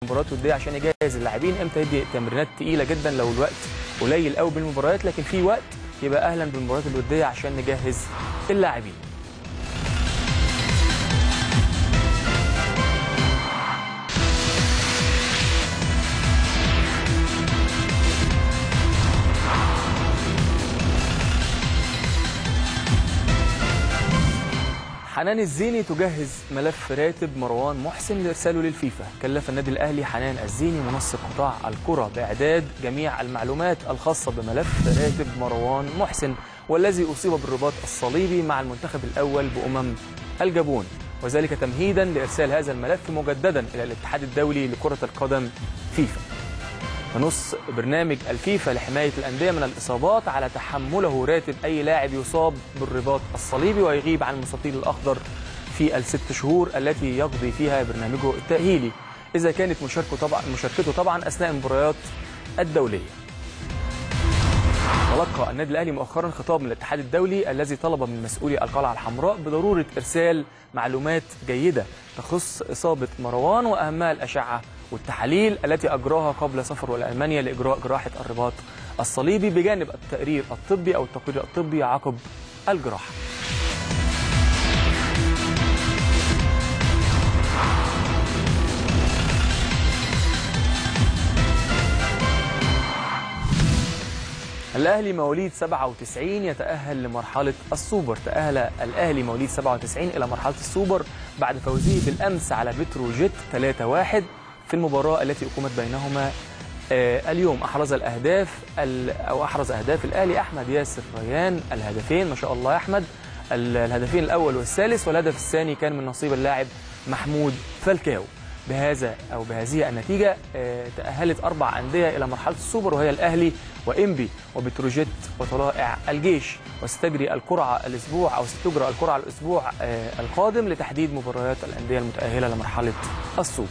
مباريات وديه عشان يجهز اللاعبين، امتى يدي تمرينات تقيلة جدا لو الوقت قليل قوي بالمباريات، لكن في وقت يبقى اهلا بالمباريات الودية عشان نجهز اللاعبين. حنان الزيني تجهز ملف راتب مروان محسن لإرساله للفيفا. كلف النادي الأهلي حنان الزيني منسق قطاع الكرة بإعداد جميع المعلومات الخاصة بملف راتب مروان محسن، والذي أصيب بالرباط الصليبي مع المنتخب الأول بأمم الجابون، وذلك تمهيدا لإرسال هذا الملف مجددا إلى الاتحاد الدولي لكرة القدم فيفا. ينص برنامج الفيفا لحماية الأندية من الإصابات على تحمله راتب أي لاعب يصاب بالرباط الصليبي ويغيب عن المستطيل الأخضر في ال6 شهور التي يقضي فيها برنامجه التأهيلي، إذا كانت مشاركته طبعا أثناء المباريات الدولية. تلقى النادي الأهلي مؤخرا خطاب من الاتحاد الدولي الذي طلب من مسؤولي القلعة الحمراء بضرورة إرسال معلومات جيدة تخص إصابة مروان، وأهمها الأشعة والتحاليل التي أجراها قبل سفره إلى ألمانيا لإجراء جراحة الرباط الصليبي، بجانب التقرير الطبي أو التقرير الطبي عقب الجراحة. الأهلي مواليد 97 يتأهل لمرحلة السوبر. تأهل الأهلي مواليد 97 إلى مرحلة السوبر بعد فوزه بالأمس على بتروجيت 3-1 في المباراة التي أقيمت بينهما اليوم. أحرز الأهداف أو أحرز أهداف الأهلي أحمد ياسر ريان الهدفين، ما شاء الله يا أحمد، الهدفين الأول والثالث، والهدف الثاني كان من نصيب اللاعب محمود فالكاو. بهذا أو بهذه النتيجة تأهلت 4 أندية إلى مرحلة السوبر، وهي الأهلي وإنبي وبتروجيت وطلائع الجيش. وستجري القرعة الأسبوع أو ستجرى القرعة الأسبوع القادم لتحديد مباريات الأندية المتأهلة لمرحلة السوبر.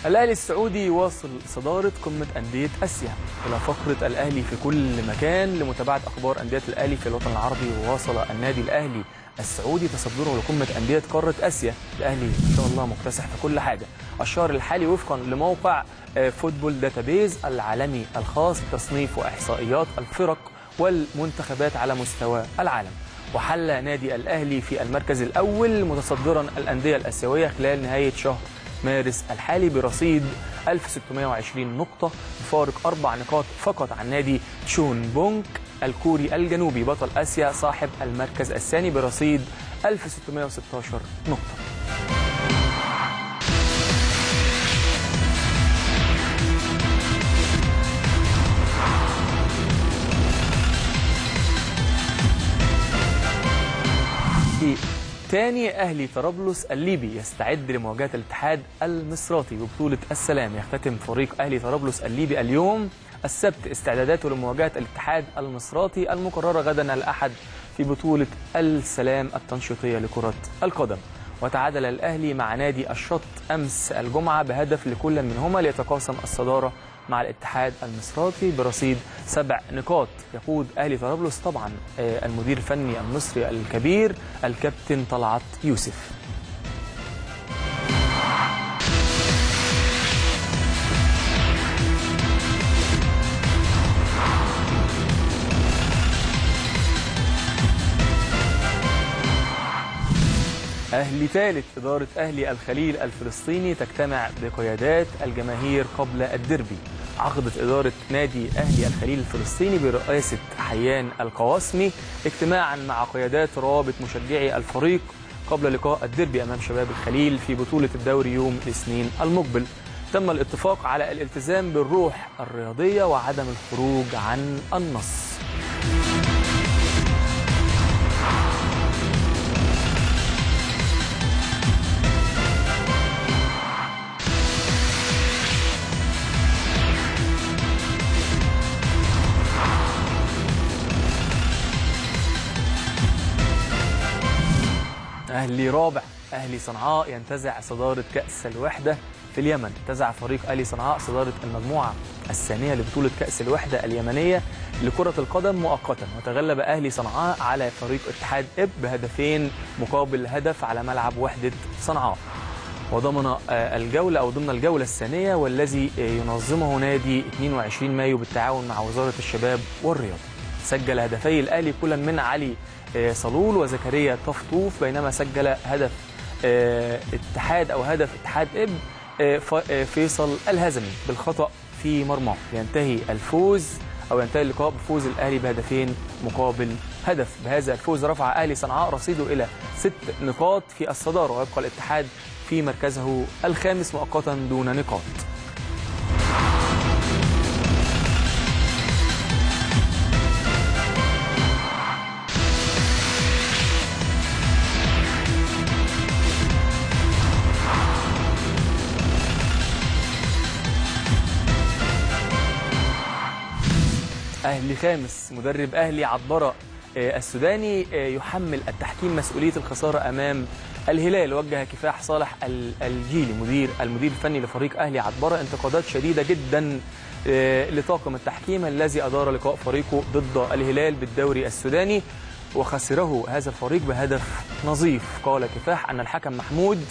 الأهلي السعودي يواصل صدارة قمة أندية آسيا. إلى فقرة الأهلي في كل مكان لمتابعة أخبار أندية الأهلي في الوطن العربي. وواصل النادي الأهلي السعودي تصدره لقمة أندية قارة آسيا. الأهلي إن شاء الله مكتسح في كل حاجة. الشهر الحالي وفقا لموقع Football Database العالمي الخاص بتصنيف وإحصائيات الفرق والمنتخبات على مستوى العالم. وحل نادي الأهلي في المركز الأول متصدرا الأندية الآسيوية خلال نهاية شهر مارس الحالي برصيد 1620 نقطة، بفارق 4 نقاط فقط عن نادي تشون بونك الكوري الجنوبي بطل آسيا صاحب المركز الثاني برصيد 1616 نقطة. تاني أهلي طرابلس الليبي يستعد لمواجهة الاتحاد المصراتي ببطولة السلام. يختتم فريق أهلي طرابلس الليبي اليوم السبت استعداداته لمواجهة الاتحاد المصراتي المقررة غدا الأحد في بطولة السلام التنشيطية لكرة القدم. وتعادل الأهلي مع نادي الشط أمس الجمعة بهدف لكل منهما ليتقاسم الصدارة مع الاتحاد المصراتي برصيد 7 نقاط. يقود أهلي طرابلس طبعا المدير الفني المصري الكبير الكابتن طلعت يوسف. أهلي ثالث. إدارة أهلي الخليل الفلسطيني تجتمع بقيادات الجماهير قبل الديربي. عقدت إدارة نادي أهلي الخليل الفلسطيني برئاسة حيان القواسمي اجتماعا مع قيادات روابط مشجعي الفريق قبل لقاء الديربي أمام شباب الخليل في بطولة الدوري يوم الاثنين المقبل. تم الاتفاق على الالتزام بالروح الرياضية وعدم الخروج عن النص. أهلي رابع. أهلي صنعاء ينتزع صدارة كأس الوحدة في اليمن. انتزع فريق أهلي صنعاء صدارة المجموعة الثانية لبطولة كأس الوحدة اليمنية لكرة القدم مؤقتا، وتغلب أهلي صنعاء على فريق اتحاد إب بهدفين مقابل هدف على ملعب وحدة صنعاء. وضمن الجولة أو ضمن الجولة الثانية والذي ينظمه نادي 22 مايو بالتعاون مع وزارة الشباب والرياضة. سجل هدفي الأهلي كلا من علي صلول وزكريا طفطوف، بينما سجل هدف اتحاد أو هدف اتحاد إب فيصل الهزمي بالخطأ في مرماه. ينتهي الفوز أو ينتهي اللقاء بفوز الأهلي بهدفين مقابل هدف. بهذا الفوز رفع أهلي صنعاء رصيده إلى 6 نقاط في الصدارة، ويبقى الاتحاد في مركزه الخامس مؤقتا دون نقاط. أهلي خامس. مدرب أهلي عطبرة السوداني يحمل التحكيم مسؤولية الخسارة أمام الهلال. وجه كفاح صالح الجيلي المدير الفني لفريق أهلي عطبرة انتقادات شديدة جدا لطاقم التحكيم الذي أدار لقاء فريقه ضد الهلال بالدوري السوداني وخسره هذا الفريق بهدف نظيف. قال كفاح أن الحكم محمود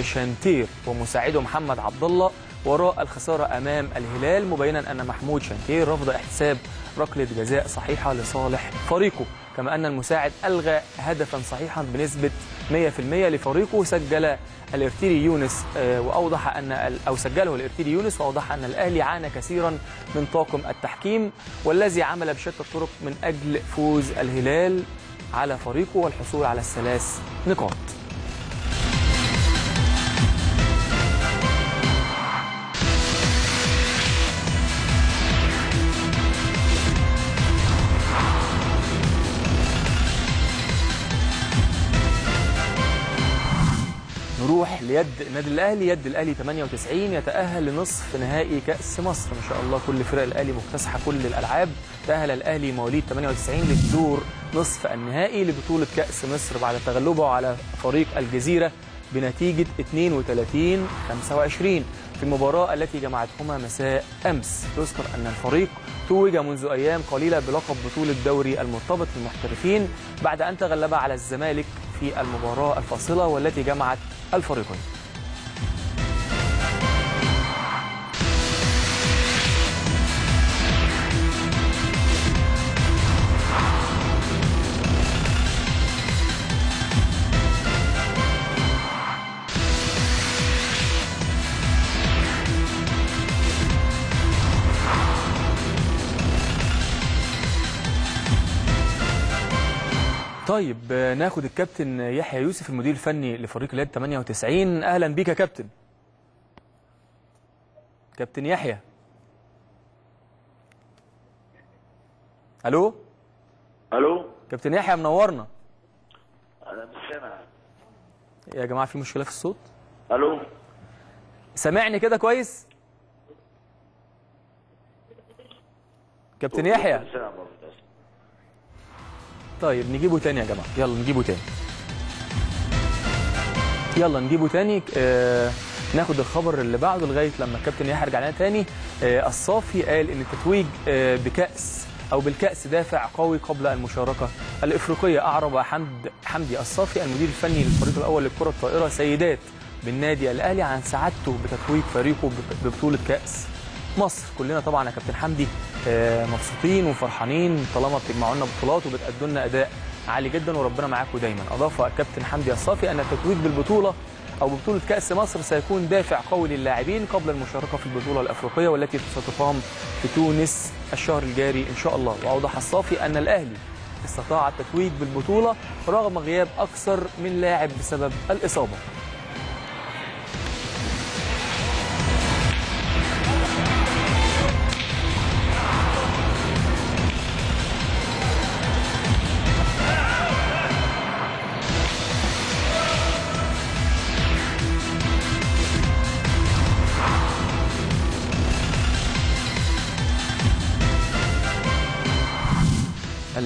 شانتير ومساعدة محمد عبد الله وراء الخسارة أمام الهلال، مبينا أن محمود شانتير رفض احتساب ركلة جزاء صحيحة لصالح فريقه، كما أن المساعد ألغى هدفا صحيحا بنسبة 100% لفريقه. سجل الارتيري يونس وأوضح أن أو سجله الارتيري يونس، وأوضح أن الأهلي عانى كثيرا من طاقم التحكيم والذي عمل بشتى الطرق من أجل فوز الهلال على فريقه والحصول على 3 نقاط. نروح ليد النادي الاهلي. يد الاهلي 98 يتاهل لنصف نهائي كاس مصر. ما شاء الله كل فرق الاهلي مكتسحه كل الالعاب. تاهل الاهلي مواليد 98 للدور نصف النهائي لبطولة كاس مصر بعد تغلبه على فريق الجزيرة بنتيجة 32-25 في المباراة التي جمعتهما مساء امس. تذكر ان الفريق توج منذ ايام قليله بلقب بطوله دوري المرتبط للمحترفين بعد ان تغلب على الزمالك في المباراة الفاصلة والتي جمعت الفريقين. طيب ناخد الكابتن يحيى يوسف المدير الفني لفريق اليد 98. اهلا بيك يا كابتن. كابتن يحيى، الو الو. كابتن يحيى منورنا. انا مش سامع يا جماعة، في مشكلة في الصوت. الو، سامعني كده كويس كابتن يحيى؟ طيب نجيبه تاني يا جماعة، يلا نجيبه تاني، يلا نجيبه تاني. ناخد الخبر اللي بعده لغاية لما الكابتن يحيى يرجع لنا تاني. الصافي قال ان التتويج بكأس او بالكأس دافع قوي قبل المشاركة الافريقية. اعرب حمدي الصافي المدير الفني للفريق الاول للكرة الطائرة سيدات بالنادي الاهلي عن سعادته بتتويج فريقه ببطولة كأس مصر. كلنا طبعا يا كابتن حمدي مبسوطين وفرحانين طالما بتجمعوا لنا بطولات وبتأدوا لنا اداء عالي جدا، وربنا معاكم دايما. اضاف الكابتن حمدي الصافي ان التتويج بالبطولة او ببطولة كأس مصر سيكون دافع قوي للاعبين قبل المشاركة في البطولة الافريقية والتي ستقام في تونس الشهر الجاري ان شاء الله. واوضح الصافي ان الاهلي استطاع التتويج بالبطولة رغم غياب اكثر من لاعب بسبب الاصابة.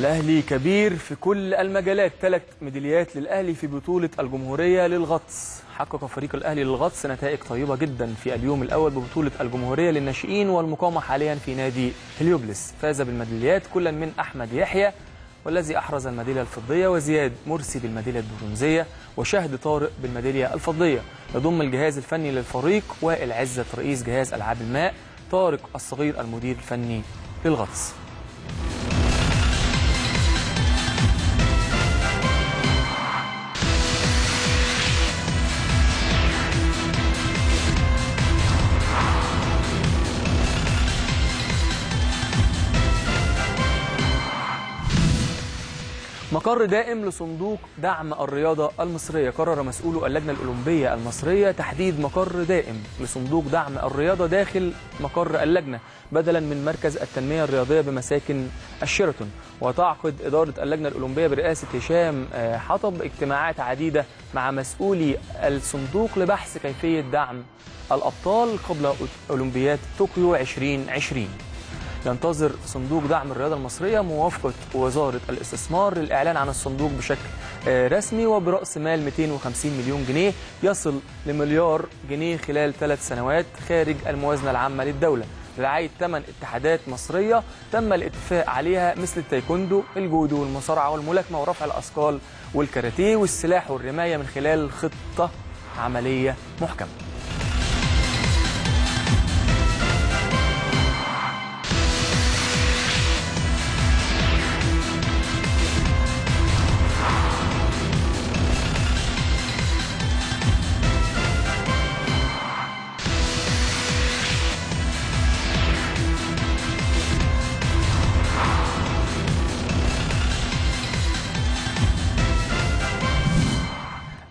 الأهلي كبير في كل المجالات، 3 ميداليات للأهلي في بطولة الجمهورية للغطس. حقق فريق الأهلي للغطس نتائج طيبة جدا في اليوم الأول ببطولة الجمهورية للناشئين والمقامة حاليا في نادي هليوبلس. فاز بالميداليات كلا من أحمد يحيى والذي أحرز الميدالية الفضية، وزياد مرسي بالميدالية البرونزية، وشهد طارق بالميدالية الفضية. يضم الجهاز الفني للفريق وائل عزت رئيس جهاز ألعاب الماء، طارق الصغير المدير الفني للغطس. مقر دائم لصندوق دعم الرياضة المصرية. قرر مسؤولو اللجنة الأولمبية المصرية تحديد مقر دائم لصندوق دعم الرياضة داخل مقر اللجنة بدلا من مركز التنمية الرياضية بمساكن الشيراتون. وتعقد إدارة اللجنة الأولمبية برئاسة هشام حطب اجتماعات عديدة مع مسؤولي الصندوق لبحث كيفية دعم الأبطال قبل أولمبياد طوكيو 2020. ينتظر صندوق دعم الرياضة المصرية موافقة وزارة الاستثمار للإعلان عن الصندوق بشكل رسمي وبرأس مال 250 مليون جنيه يصل لمليار جنيه خلال 3 سنوات خارج الموازنة العامة للدولة، لرعاية 8 اتحادات مصرية تم الاتفاق عليها مثل التايكوندو، الجودو والمصارعة والملاكمة ورفع الأثقال والكاراتيه والسلاح والرماية من خلال خطة عملية محكمة.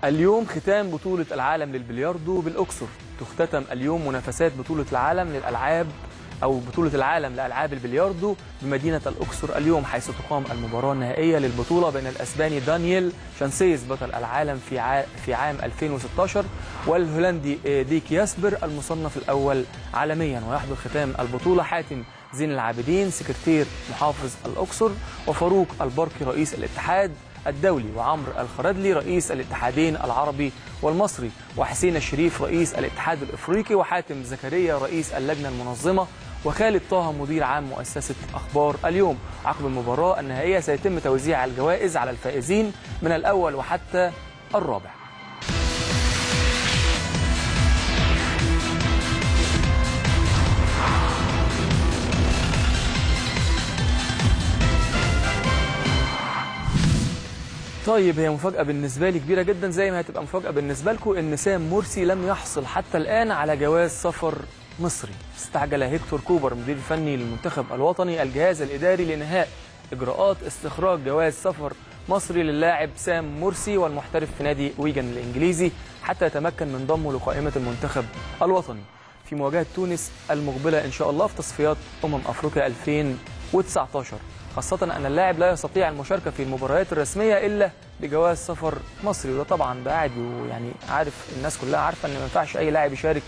اليوم ختام بطولة العالم للبلياردو بالأقصر. تختتم اليوم منافسات بطولة العالم للألعاب أو بطولة العالم لألعاب البلياردو بمدينة الأقصر اليوم، حيث تقام المباراة النهائية للبطولة بين الأسباني دانييل شانسيز بطل العالم في عام 2016 والهولندي ديك ياسبر المصنف الأول عالميا. ويحضر ختام البطولة حاتم زين العابدين سكرتير محافظ الأقصر، وفاروق البركي رئيس الاتحاد الدولي، وعمرو الخردلي رئيس الاتحادين العربي والمصري، وحسين الشريف رئيس الاتحاد الافريقي، وحاتم زكريا رئيس اللجنة المنظمة، وخالد طه مدير عام مؤسسة اخبار اليوم. عقب المباراة النهائية سيتم توزيع الجوائز على الفائزين من الاول وحتى الرابع. طيب، هي مفاجأة بالنسبة لي كبيرة جدا، زي ما هتبقى مفاجأة بالنسبة لكم إن سام مرسي لم يحصل حتى الآن على جواز سفر مصري. استعجل هيكتور كوبر مدير الفني للمنتخب الوطني الجهاز الإداري لإنهاء إجراءات استخراج جواز سفر مصري للاعب سام مرسي والمحترف في نادي ويجن الإنجليزي حتى يتمكن من ضمه لقائمة المنتخب الوطني في مواجهة تونس المقبلة إن شاء الله في تصفيات أفريقيا 2019، خاصة أن اللاعب لا يستطيع المشاركة في المباريات الرسمية إلا بجواز سفر مصري. وده طبعا ده عادي، ويعني عارف الناس كلها عارفة أن ما ينفعش أي لاعب يشارك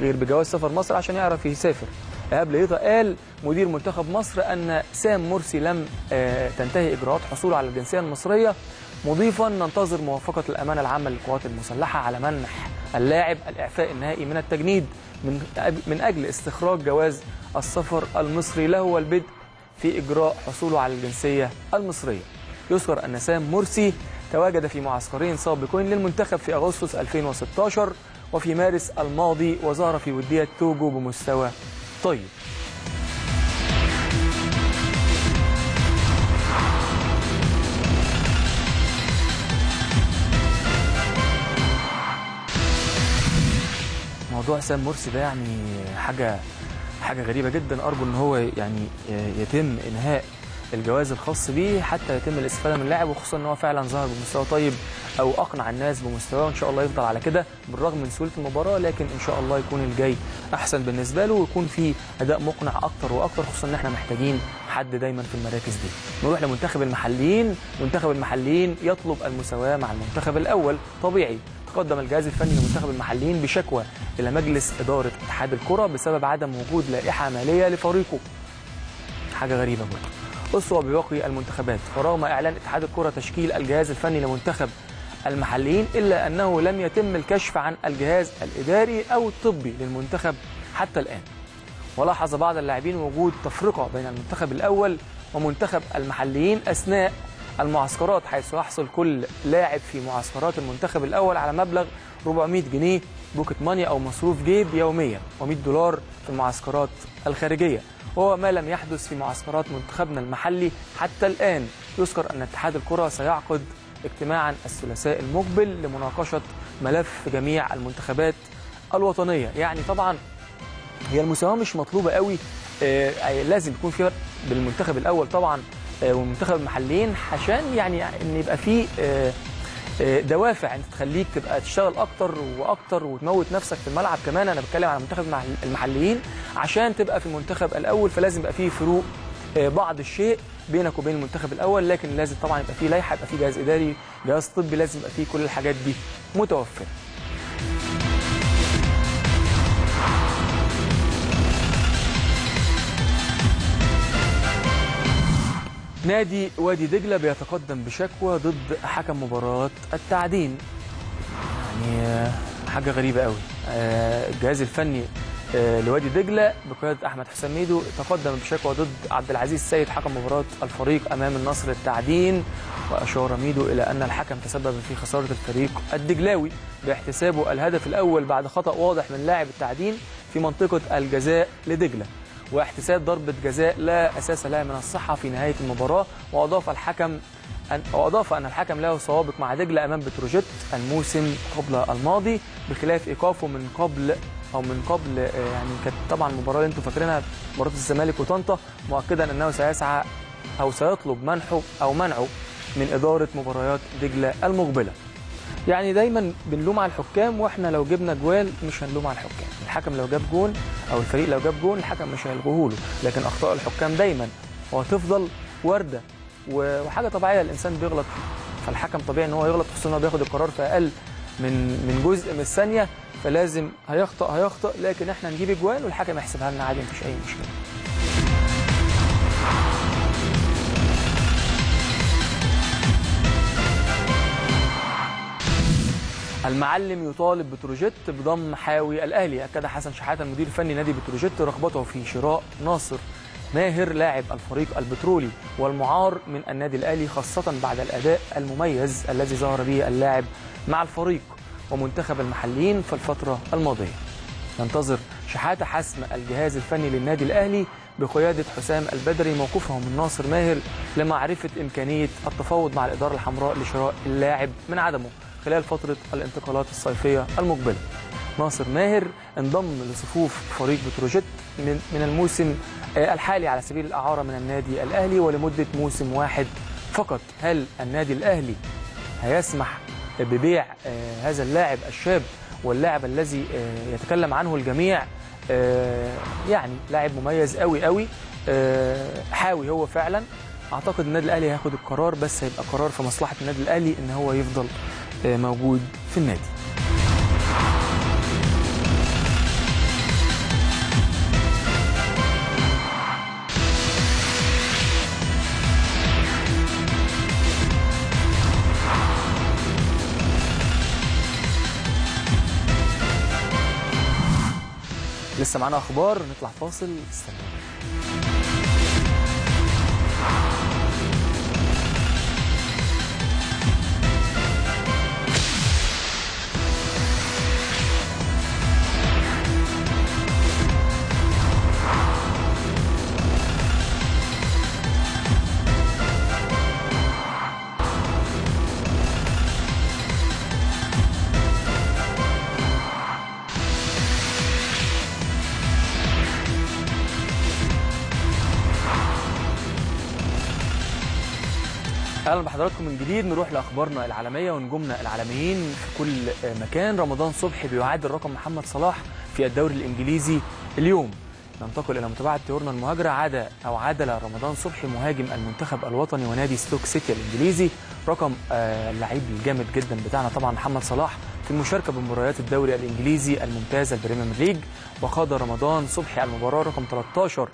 غير بجواز سفر مصر عشان يعرف يسافر. إيهاب لهيطة قال مدير منتخب مصر أن سام مرسي لم تنتهي إجراءات حصوله على الجنسية المصرية، مضيفا ننتظر موافقة الأمانة العامة للقوات المسلحة على منح اللاعب الإعفاء النهائي من التجنيد من أجل استخراج جواز السفر المصري له والبدء في إجراء حصوله على الجنسية المصرية. يذكر أن سام مرسي تواجد في معسكرين سابقين للمنتخب في أغسطس 2016 وفي مارس الماضي، وظهر في ودية توجو بمستوى طيب. موضوع سام مرسي ده يعني حاجة غريبة جدا. أرجو إن هو يعني يتم إنهاء الجواز الخاص بيه حتى يتم الاستفادة من اللاعب، وخصوصا إن هو فعلا ظهر بمستوى طيب أو أقنع الناس بمستواه، وإن شاء الله يفضل على كده بالرغم من سهولة المباراة، لكن إن شاء الله يكون الجاي أحسن بالنسبة له ويكون في أداء مقنع أكتر وأكتر، خصوصا إن إحنا محتاجين حد دايما في المراكز دي. نروح لمنتخب المحليين. منتخب المحليين يطلب المساواة مع المنتخب الأول. طبيعي تقدم الجهاز الفني لمنتخب المحليين بشكوى إلى مجلس إدارة اتحاد الكرة بسبب عدم وجود لائحة مالية لفريقه. حاجة غريبة برضه. أسوة بباقي المنتخبات. ورغم إعلان اتحاد الكرة تشكيل الجهاز الفني لمنتخب المحليين، إلا أنه لم يتم الكشف عن الجهاز الإداري أو الطبي للمنتخب حتى الآن. ولاحظ بعض اللاعبين وجود تفرقة بين المنتخب الأول ومنتخب المحليين أثناء المعسكرات، حيث يحصل كل لاعب في معسكرات المنتخب الأول على مبلغ 400 جنيه pocket money أو مصروف جيب يوميا، و100 دولار في المعسكرات الخارجية، وهو ما لم يحدث في معسكرات منتخبنا المحلي حتى الآن. يذكر أن اتحاد الكرة سيعقد اجتماعا الثلاثاء المقبل لمناقشة ملف جميع المنتخبات الوطنية. يعني طبعا هي المساواة مش مطلوبة قوي، لازم يكون في فرق بالمنتخب الأول طبعا والمنتخب المحليين، عشان يعني ان يبقى في دوافع انت تخليك تبقى تشتغل اكتر واكتر وتموت نفسك في الملعب. كمان انا بتكلم على منتخب المحليين عشان تبقى في المنتخب الاول، فلازم يبقى فيه فروق بعض الشيء بينك وبين المنتخب الاول، لكن لازم طبعا يبقى فيه لائحة، يبقى فيه جهاز اداري، جهاز طبي، لازم يبقى فيه كل الحاجات دي متوفرة. نادي وادي دجلة بيتقدم بشكوى ضد حكم مباراة التعدين. يعني حاجة غريبة قوي. الجهاز الفني لوادي دجلة بقيادة أحمد حسام ميدو تقدم بشكوى ضد عبد العزيز السيد حكم مباراة الفريق أمام النصر التعدين، وأشار ميدو إلى أن الحكم تسبب في خسارة الفريق الدجلاوي باحتسابه الهدف الأول بعد خطأ واضح من لاعب التعدين في منطقة الجزاء لدجلة، واحتساب ضربة جزاء لا أساس لها من الصحة في نهاية المباراة. وأضاف أن الحكم له سوابق مع دجلة أمام بتروجيت الموسم قبل الماضي، بخلاف إيقافه من قبل يعني كانت طبعا المباراة اللي أنتم فاكرينها مباراة الزمالك وطنطا، مؤكدا أنه سيسعى أو سيطلب منحه أو منعه من إدارة مباريات دجلة المقبلة. يعني دايما بنلوم على الحكام، واحنا لو جبنا جوال مش هنلوم على الحكام، الحكم لو جاب جون او الفريق لو جاب جون الحكم مش هيلغوه له، لكن اخطاء الحكام دايما وهتفضل وارده وحاجه طبيعية، الانسان بيغلط، فالحكم طبيعي ان هو يغلط، خصوصا ان هو بياخد القرار في اقل من جزء من الثانية، فلازم هيخطأ، لكن احنا نجيب اجوان والحكم يحسبها لنا عادي، مفيش اي مشكلة. المعلم يطالب بتروجيت بضم حاوي الاهلي. اكد حسن شحاته المدير الفني نادي بتروجيت رغبته في شراء ناصر ماهر لاعب الفريق البترولي والمعار من النادي الاهلي، خاصة بعد الاداء المميز الذي ظهر به اللاعب مع الفريق ومنتخب المحليين في الفترة الماضية. ينتظر شحاته حسم الجهاز الفني للنادي الاهلي بقيادة حسام البدري موقفه من ناصر ماهر لمعرفة امكانية التفاوض مع الادارة الحمراء لشراء اللاعب من عدمه خلال فترة الانتقالات الصيفية المقبلة. ناصر ماهر انضم لصفوف فريق بتروجيت من الموسم الحالي على سبيل الإعارة من النادي الأهلي ولمدة موسم واحد فقط. هل النادي الأهلي هيسمح ببيع هذا اللاعب الشاب واللاعب الذي يتكلم عنه الجميع؟ يعني لاعب مميز قوي قوي، حاوي هو فعلا. أعتقد النادي الأهلي هياخد القرار، بس هيبقى قرار في مصلحة النادي الأهلي إن هو يفضل موجود في النادي. لسه معانا اخبار، نطلع فاصل، استنوا. اهلا بحضراتكم من جديد. نروح لاخبارنا العالمية ونجومنا العالميين في كل مكان. رمضان صبحي بيعادل رقم محمد صلاح في الدوري الانجليزي اليوم. ننتقل الى متابعه طيورنا المهاجره. عادل رمضان صبحي مهاجم المنتخب الوطني ونادي ستوك سيتي الانجليزي رقم اللعيب الجامد جدا بتاعنا طبعا محمد صلاح في المشاركة بمباريات الدوري الانجليزي الممتاز ال Premier League. وخاض رمضان صبحي المباراة رقم 13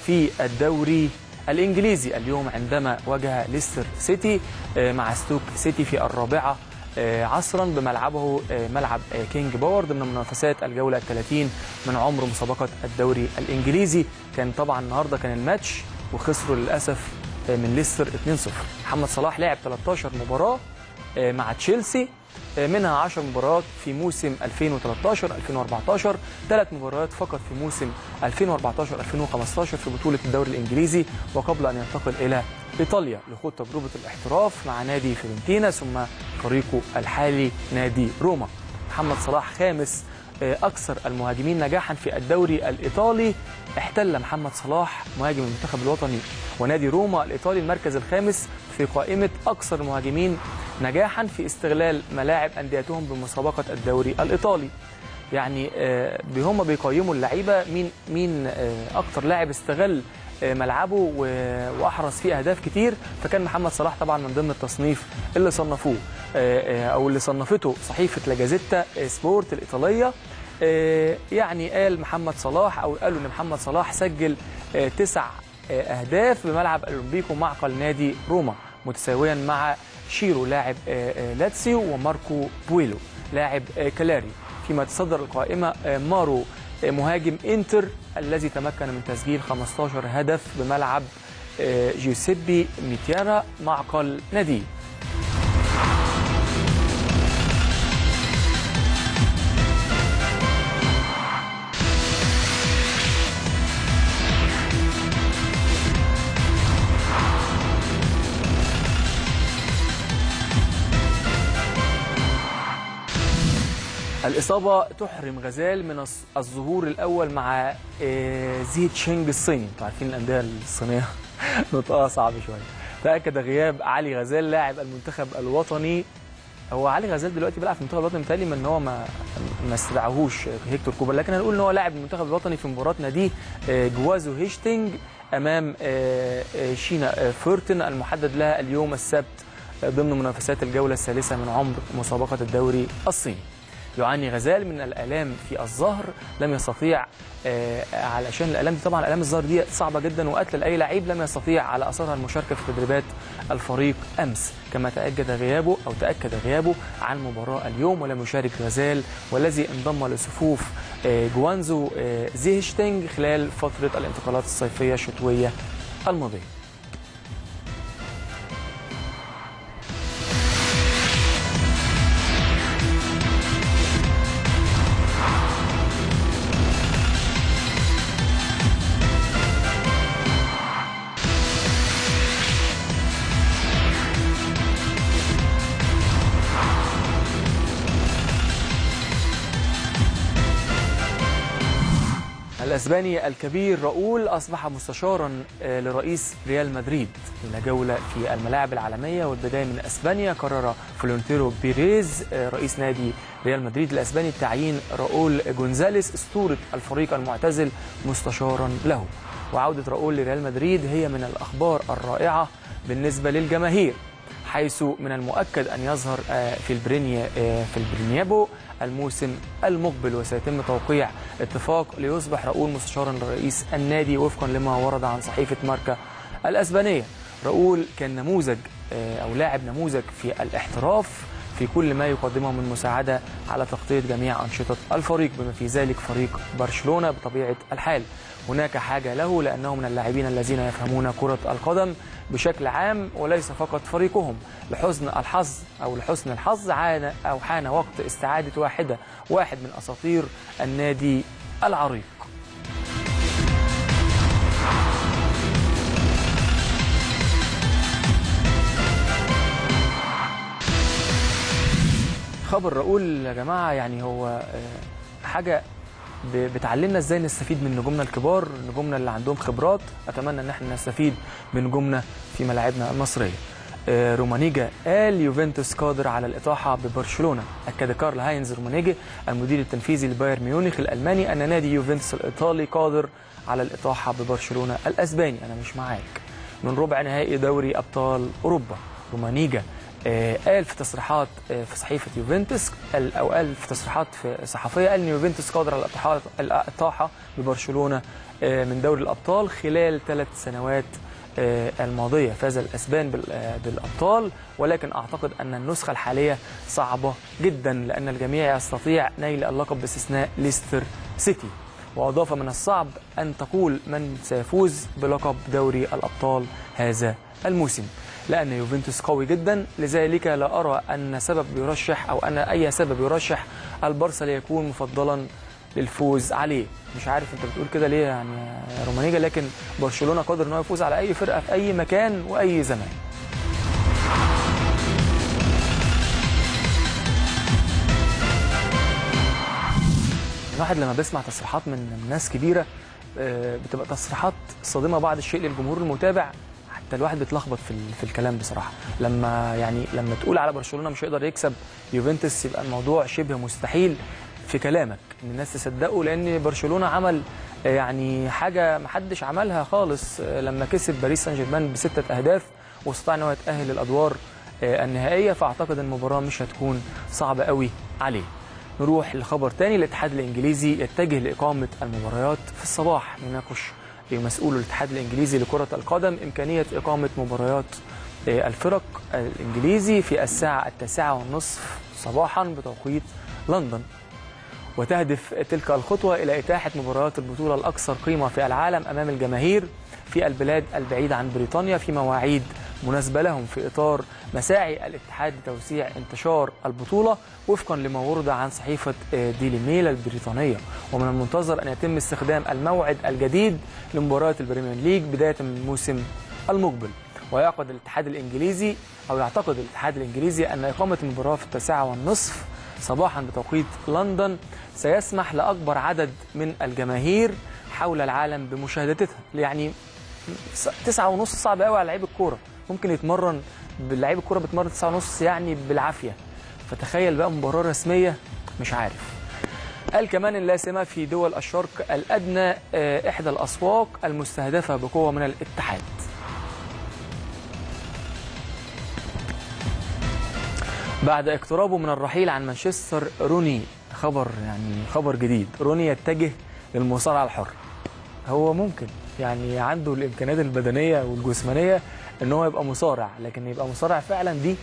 في الدوري الإنجليزي اليوم عندما واجه ليستر سيتي مع ستوك سيتي في 4 عصرا بملعبه ملعب كينج باور ضمن منافسات الجولة 30 من عمر مسابقة الدوري الإنجليزي. كان طبعا النهارده كان الماتش وخسروا للأسف من ليستر 2-0. محمد صلاح لعب 13 مباراة مع تشيلسي، منها 10 مباريات في موسم 2013-2014، 3 مباريات فقط في موسم 2014-2015 في بطولة الدوري الإنجليزي، وقبل أن ينتقل إلى إيطاليا لخوض تجربة الاحتراف مع نادي فيورنتينا ثم فريقه الحالي نادي روما. محمد صلاح خامس أكثر المهاجمين نجاحا في الدوري الإيطالي. احتل محمد صلاح مهاجم المنتخب الوطني ونادي روما الإيطالي المركز الخامس في قائمة أكثر المهاجمين نجاحا في استغلال ملاعب أنديتهم بمسابقة الدوري الإيطالي. يعني هم بيقيموا اللعيبة مين أكثر لاعب استغل ملعبه وأحرز فيه أهداف كتير، فكان محمد صلاح طبعا من ضمن التصنيف اللي صنفوه أو اللي صنفته صحيفة لاجازيتا سبورت الإيطالية. يعني قال محمد صلاح أو قالوا إن محمد صلاح سجل 9 أهداف بملعب أولمبيكو معقل نادي روما، متساويا مع شيرو لاعب لاتسيو وماركو بويلو لاعب كالاري. فيما تصدر القائمة مارو مهاجم إنتر الذي تمكن من تسجيل 15 هدف بملعب جيوسيبي ميتيارا معقل نادي. الإصابة تحرم غزال من الظهور الأول مع زي تشينج الصيني. انتوا عارفين الأندية الصينية نطقها صعب شوية. تأكد غياب علي غزال لاعب المنتخب الوطني. هو علي غزال دلوقتي بيلعب في المنتخب الوطني، متهيألي من هو ما استدعاهوش هيكتور كوبر، لكن هنقول إن هو لاعب المنتخب الوطني في مباراة ناديه جوازو هيشتينج أمام شينا فورتن المحدد لها اليوم السبت ضمن منافسات الجولة الثالثة من عمر مسابقة الدوري الصيني. يعاني غزال من الآلام في الظهر، لم يستطيع علشان الآلام دي طبعا آلام الظهر دي صعبة جدا وقتل لأي لعيب، لم يستطيع على أثرها المشاركة في تدريبات الفريق أمس، كما تأكد غيابه عن مباراة اليوم. ولم يشارك غزال والذي انضم لصفوف جوانزو زيهشتينج خلال فترة الانتقالات الصيفية الشتوية الماضية. الأسباني الكبير راؤول أصبح مستشارا لرئيس ريال مدريد. إلى جولة في الملاعب العالمية والبداية من أسبانيا، قرر فلورنتينو بيريز رئيس نادي ريال مدريد الأسباني تعيين راؤول جونزاليس أسطورة الفريق المعتزل مستشارا له. وعودة راؤول لريال مدريد هي من الأخبار الرائعة بالنسبة للجماهير، حيث من المؤكد أن يظهر في البرنابيو الموسم المقبل، وسيتم توقيع اتفاق ليصبح راؤول مستشارا لرئيس النادي وفقا لما ورد عن صحيفة ماركا الأسبانية. راؤول كان نموذج أو لاعب نموذج في الاحتراف في كل ما يقدمه من مساعدة على تغطية جميع أنشطة الفريق بما في ذلك فريق برشلونة. بطبيعة الحال هناك حاجة له لأنه من اللاعبين الذين يفهمون كرة القدم بشكل عام وليس فقط فريقهم. لحسن الحظ حان وقت استعادة واحد من أساطير النادي العريق. خبر راؤول يا جماعة يعني هو حاجة بتعلمنا ازاي نستفيد من نجومنا الكبار، نجومنا اللي عندهم خبرات. اتمنى ان احنا نستفيد من نجومنا في ملاعبنا المصرية. رومانيجا قال يوفنتوس قادر على الاطاحه ببرشلونة. اكد كارل هاينز رومانيجا المدير التنفيذي لبايرن ميونخ الالماني ان نادي يوفنتوس الايطالي قادر على الاطاحه ببرشلونة الاسباني. انا مش معاك. من ربع نهائي دوري ابطال اوروبا، رومانيجا قال في تصريحات في صحيفة يوفنتوس أو قال في تصريحات في صحفية قال إن يوفنتوس قادر على الإطاحة ببرشلونة من دوري الأبطال خلال 3 سنوات الماضية فاز الأسبان بالأبطال، ولكن أعتقد أن النسخة الحالية صعبة جدا لأن الجميع يستطيع نيل اللقب باستثناء ليستر سيتي. وأضاف من الصعب أن تقول من سيفوز بلقب دوري الأبطال هذا الموسم لأن يوفنتوس قوي جدا، لذلك لا أرى أن سبب يرشح أو أن أي سبب يرشح البارسا ليكون مفضلا للفوز عليه. مش عارف أنت بتقول كده ليه يعني يا رومانيجا، لكن برشلونة قادر أنه يفوز على أي فرقة في أي مكان وأي زمان. الواحد لما بيسمع تصريحات من ناس كبيرة بتبقى تصريحات صادمة بعض الشيء للجمهور المتابع، حتى الواحد بيتلخبط في الكلام بصراحة. لما تقول على برشلونة مش هيقدر يكسب يوفنتوس يبقى الموضوع شبه مستحيل في كلامك ان الناس تصدقه، لان برشلونة عمل يعني حاجة محدش عملها خالص لما كسب باريس سان جيرمان ب6 أهداف واستطاع ان هو يتأهل للأدوار النهائية، فأعتقد المباراة مش هتكون صعبة قوي عليه. نروح لخبر تاني، الاتحاد الإنجليزي يتجه لإقامة المباريات في الصباح. يناقش مسؤول الاتحاد الإنجليزي لكرة القدم إمكانية إقامة مباريات الفرق الإنجليزي في الساعة 9:30 صباحا بتوقيت لندن، وتهدف تلك الخطوة إلى إتاحة مباريات البطولة الأكثر قيمة في العالم أمام الجماهير في البلاد البعيدة عن بريطانيا في مواعيد مناسبة لهم، في إطار مساعي الاتحاد لتوسيع انتشار البطولة وفقا لما ورد عن صحيفة ديلي ميل البريطانية. ومن المنتظر أن يتم استخدام الموعد الجديد لمباراة البريمير ليج بداية من الموسم المقبل. ويعقد الاتحاد الإنجليزي أو يعتقد الاتحاد الإنجليزي أن إقامة المباراة في 9:30 صباحا بتوقيت لندن سيسمح لأكبر عدد من الجماهير حول العالم بمشاهدتها. يعني 9:30 صعب قوي على لعيب الكورة، ممكن يتمرن لعيب الكورة بيتمرن 9:30 يعني بالعافية، فتخيل بقى مباراة رسمية مش عارف. قال كمان ان لا سيما في دول الشرق الادنى احدى الاسواق المستهدفة بقوة من الاتحاد. بعد اقترابه من الرحيل عن مانشستر روني، خبر يعني خبر جديد، روني يتجه للمصارعه الحرة. هو ممكن يعني عنده الامكانيات البدنية والجسمانيه ان هو يبقى مصارع، لكن يبقى مصارع فعلا دي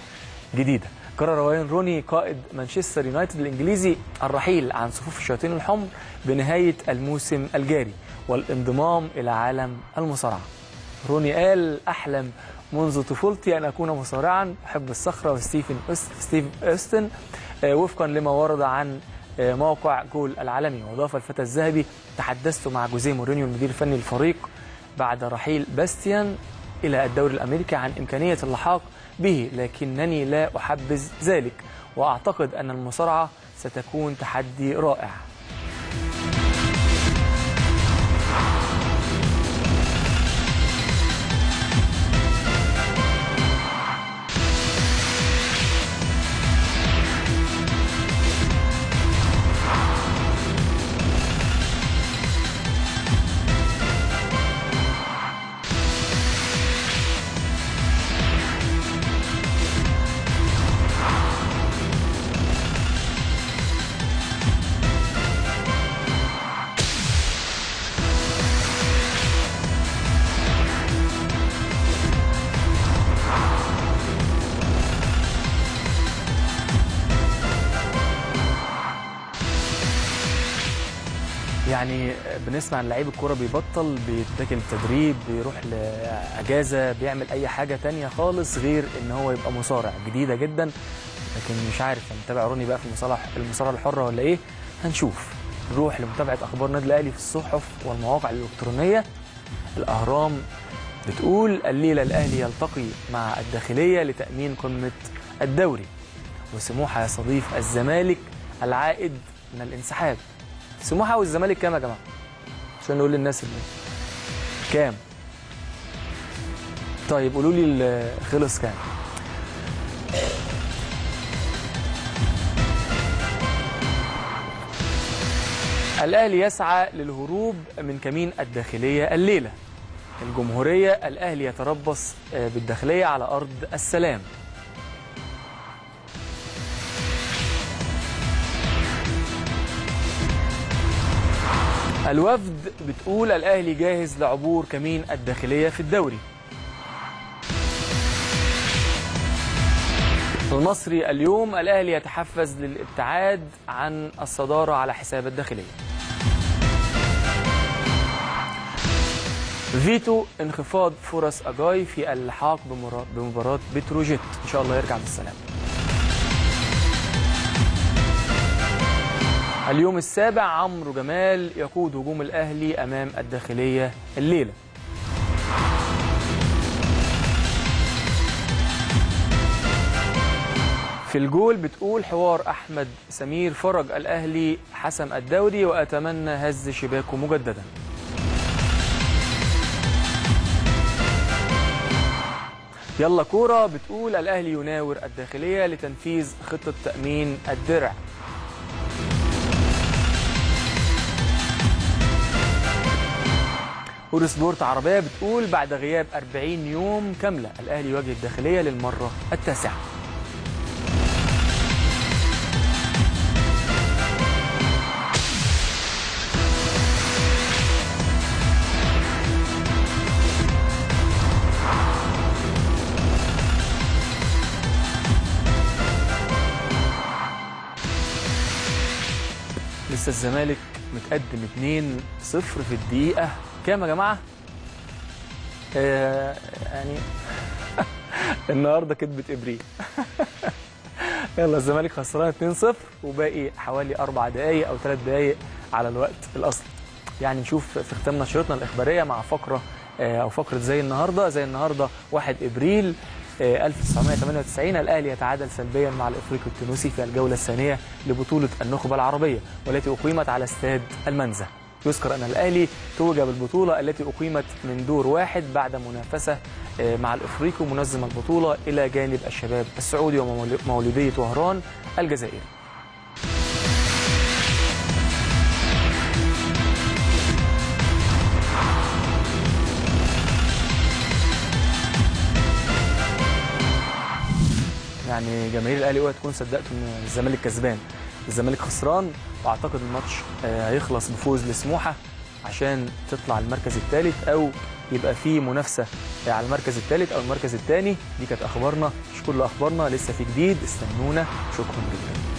جديدة. قرر واين روني قائد مانشستر يونايتد الانجليزي الرحيل عن صفوف الشياطين الحمر بنهاية الموسم الجاري والانضمام الى عالم المصارعة. روني قال احلم منذ طفولتي ان اكون مصارعا، احب الصخرة وستيف اوستن، وفقا لما ورد عن موقع جول العالمي. واضاف الفتى الذهبي تحدثت مع جوزيه مورينيو المدير الفني للفريق بعد رحيل باستيان إلى الدوري الأمريكي عن إمكانية اللحاق به، لكنني لا أحبذ ذلك وأعتقد أن المصارعة ستكون تحدي رائع. يعني بنسمع ان لعيب الكورة بيبطل، بيتاكل تدريب، بيروح لاجازه، بيعمل اي حاجة تانية خالص غير ان هو يبقى مصارع، جديدة جدا. لكن مش عارف هنتابع روني بقى في المصارعة الحرة ولا ايه، هنشوف. نروح لمتابعة اخبار النادي الاهلي في الصحف والمواقع الالكترونية. الاهرام بتقول الليلة الاهلي يلتقي مع الداخلية لتامين قمة الدوري، وسموحه يستضيف الزمالك العائد من الانسحاب. سموحه والزمالك كام يا جماعة؟ عشان نقول للناس اللي كام. طيب قولوا لي خلص كام. الاهلي يسعى للهروب من كمين الداخلية الليلة. الجمهورية الاهلي يتربص بالداخليه على ارض السلام. الوفد بتقول الأهلي جاهز لعبور كمين الداخلية في الدوري. المصري اليوم، الأهلي يتحفز للابتعاد عن الصدارة على حساب الداخلية. فيتو، انخفاض فرص أجاي في اللحاق بمباراة بتروجيت، إن شاء الله يرجع بالسلامة. اليوم السابع، عمرو جمال يقود هجوم الأهلي أمام الداخلية الليلة. في الجول بتقول حوار أحمد سمير فرج، الأهلي حسم الدوري وأتمنى هز شباكه مجددا. يلا كورة بتقول الأهلي يناور الداخلية لتنفيذ خطة تأمين الدرع. سبورت عربية بتقول بعد غياب 40 يوم كاملة الأهلي يواجه الداخلية للمرة التاسعة. لسه الزمالك متقدم 2-0 في الدقيقة كام يا جماعة؟ يعني النهارده كدبة ابريل. يلا الزمالك خسران 2-0 وباقي حوالي 4 دقايق أو 3 دقايق على الوقت الأصلي. يعني نشوف في ختام نشرتنا الإخبارية مع فقرة أو فقرة زي النهارده، زي النهارده 1 إبريل 1998 الأهلي يتعادل سلبيا مع الإفريقي التونسي في الجولة الثانية لبطولة النخبة العربية والتي أقيمت على استاد المنزه. يذكر أن الأهلي توج بالبطولة التي أقيمت من دور واحد بعد منافسة مع الإفريقي منظم البطولة إلى جانب الشباب السعودي ومولودية وهران الجزائري. يعني جماهير الاهلي اوعى تكون صدقتوا ان الزمالك كسبان، الزمالك خسران، واعتقد الماتش هيخلص بفوز لسموحه عشان تطلع المركز الثالث او يبقى في منافسه على المركز الثالث او المركز الثاني. دي كانت اخبارنا، مش كل اخبارنا، لسه في جديد، استنونا. شكرا جدا.